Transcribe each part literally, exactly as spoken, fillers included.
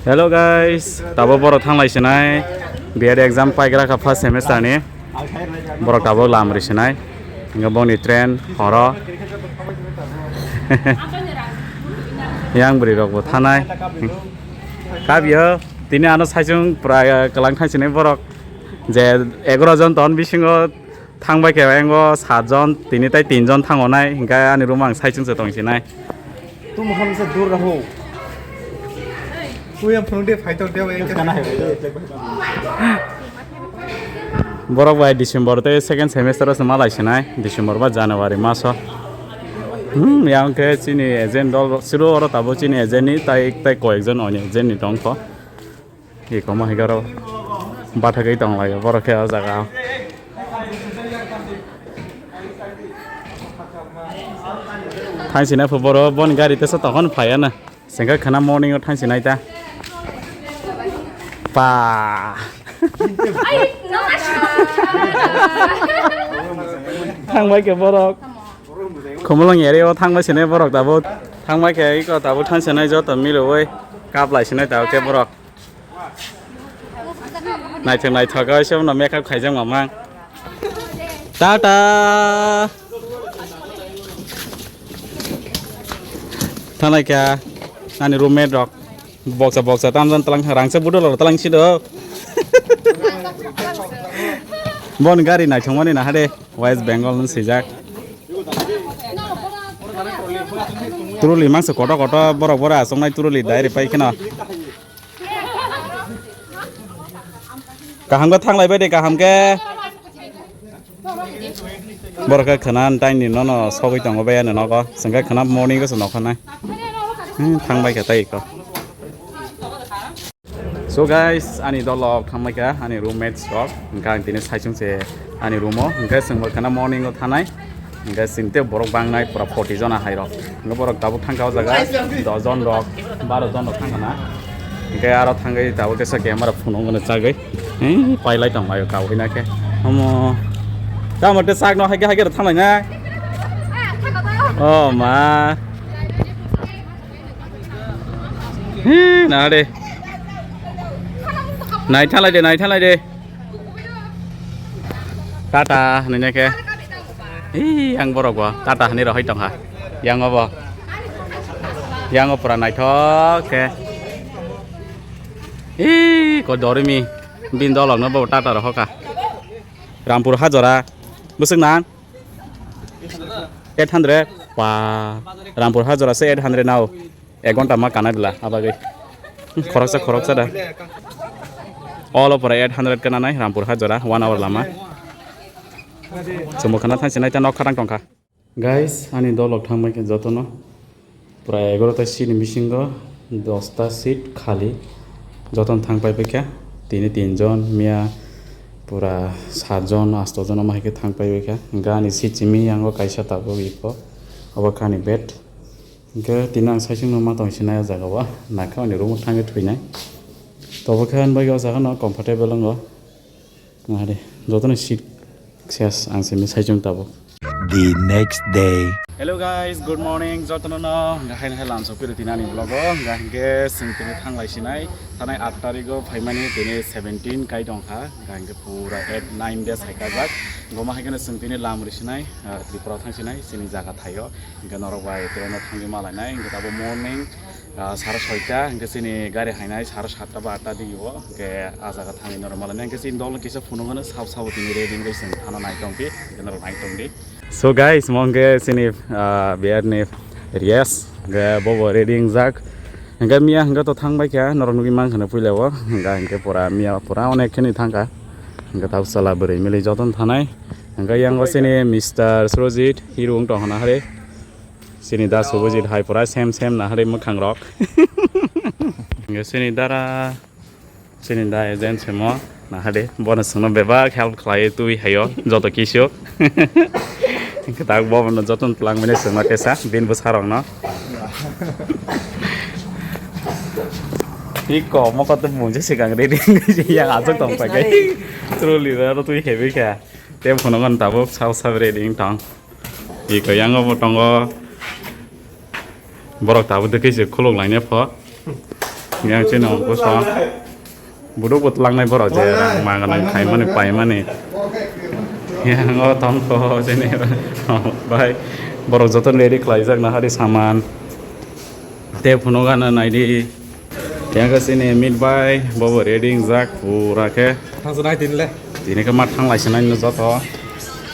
Hello guys, tabo borok thanglai sinai, B Ed exam paigra kha first semester ni. Borok tabo lam ri sinai. Inga boni train horo. Yang bri rok bo thanai. Kabio tini ano saichung pura kalang thang sinai borok. Je egaro jon ton bisingo thangbai khe, engo sat jon, tini tai tin jon thango nai, hinkhe ani room ang saichung se tong sinai. Tum hamse dur raho. Uya phone de fight out de. Borok bai December tei second semester o se malai sinai, December ba January maso. Hmm, yang khe chini agent dol siro oro tabo chini agent ni tai tai koyek jon oni agent ni tong kho. Iko ma higaro bathagwi tong lai borok khe o jaga o. Thang sinai phu borok boni gari tesa tokon phaiya na. Sengkha khana morning o thang sinai ta. Pa. Thang bai khe borok. Khumulwng area o thang bai sinai borok tabuk. Thang bai khe iko tabuk thang sinai joto miloi kap lai sinai tabuk khe borok. Naithok naithok khe se bono makeup khaijak mamang. Tata. Thanglai kha ani roommate rok. Boksa boksa tamjani tlang rangchak budol rok tlang sido. Bon gari naithokmani naha de West Bengal ni swijak. Trolley mangsa koto koto borok borok achuknai trolley dai ri pai kheno. Kaham khe thanglai bai de, kaham khe. Borok khe khwna taini nono sogwi tongo bai ani nogo. Chwng khe khwna morning o se nokha nai. Hmm, thang bai khe tai iko. So guys, ani dolok thang bai kha, ani roommates rok. Hwnkhe ang tini saichung se ani room o. Hwnkhe chwng bo khwna morning o thanai. Hingke sini tei borok bangnai pura forty jona hai rok. Hingke borok tabuk thangka o jaga dos jon rok, baro jon rok thangka na. Hingke aro thangwi tabuk kesa camera phunuk mano chagwi. Hei, pailai tong laio kabo hina khe. Omo. Tamo tei sakno haike haike rok thanglai na. Oh ma. Hei, na de. Nai thanglai de, nai thanglai de. Tata hinwi khe. Ih, ang borok bo Tata hinwi rohoi tongkha. Yang obo. Yang o pura naithok khe. Ih, ko dorimi. Bin dolok no bo Tata rohokha. Rampur Hajora. Bwswk nang? Eight hundred. Wa. Rampur Hajora se eight hundred nao. Ek ghonta ma kanai bwla, abagwi. Hmm, khoroksa, khoroksa da. All of eight hundred kananai, Rampur Hajora, one hour lama. Chwngbo khana thangsinai ta nok kharang tongkha. Guys, ani dolok thangbai khe jotono. Pura egarota seat ni bisingo dosta seat khali. Jotono thang pai paikha. Tini tinjon, miya pura satjon, astojon omo hai khe thang pai paikha. Hwnkhe ani seat simi yango kaisa tabuk iko. Obo khe ani bed. Hingke tini ang saichung no ma tong sinai o jaga o, naikha ani room o thangwi thwinai. Tobo khe ani bagwi o jaga no comfortable wngo. Nahari, jotono seat ses ang simi saichung tabuk. The next day. Hello guys, good morning. Jotono no hingke haino hai lamsok phiro tini ani vlog o. Hingke hingke chwng tini thanglai sinai. Thanai aat tarikh o phaimani tini seventeen kai tongkha. Hingke pura eight nine days hai kajak. Goma hai khe chwng tini lam ri sinai, ah, Tripura thang sinai, chini jaga thaio. Hingke norok bai train o thangwi malainai, hingke tabuk morning, ah, sara soita, hingke chini gari hainai sara satta ba atta digi o, hingke ah jaga thangwi norok malainai, hingke chini dol kisa phunukgwno sabo sabo tini ready wngwi chwng thana nai tongdi, hingke norok nai tongdi. So guys, mo hingke chini, ah, B R ni Riyas, hingke bobo ready wngjak, hingke miya hingke to thangbai kha, norok nugwi mankha na puila o, hingke hingke pura miya pura onek kheno thangkha, hingke tabuk chwla bwrwi mili jotono thanai, hingke yang o chini Mister Surojit, hero wng tong hana hari. Chini da Subhajit hai pura same same na hari mwkhang rok. Hingke chini dara, chini da agent semo na hari bono chwngno bebak help khlai twi hayo joto kisu. Hingke tak bono joto twlang mene chwngno kesa bin bwsa rokno. Iko moko to mungsa sikang ready yang ajak tong pakai. Truly da ro twi heavy kha. Te phono ngan tabuk sao sao ready tong. Iko yango bo tongo. Borok tabuk de kisa khuluk lainai pho. Yang chini Ongkuso. Buduk bo tlangnai borok je rang ma gwnang khaimani paimani. Yang o tongkho chini bai borok joto ready khlaijak na hari saman. Te phunukgana naidi. Yang chini Amit bai bobo ready wngjak pura khe. Thangsa nai tinle. Tini khe ma thang lai sinai no joto.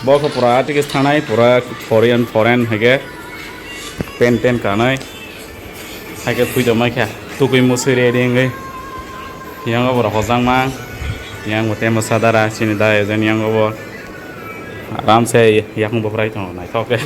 Bo khe pura ticket thangnai pura Korean foreign hai khe pen ten kanai. Hai khe thwi tongmai khe tukui musui ready wngwi. Yang bo hojang mang. Yang bo temo sadara chini da ejen yang bo. Aram se yakung bo brai tongo naithok khe.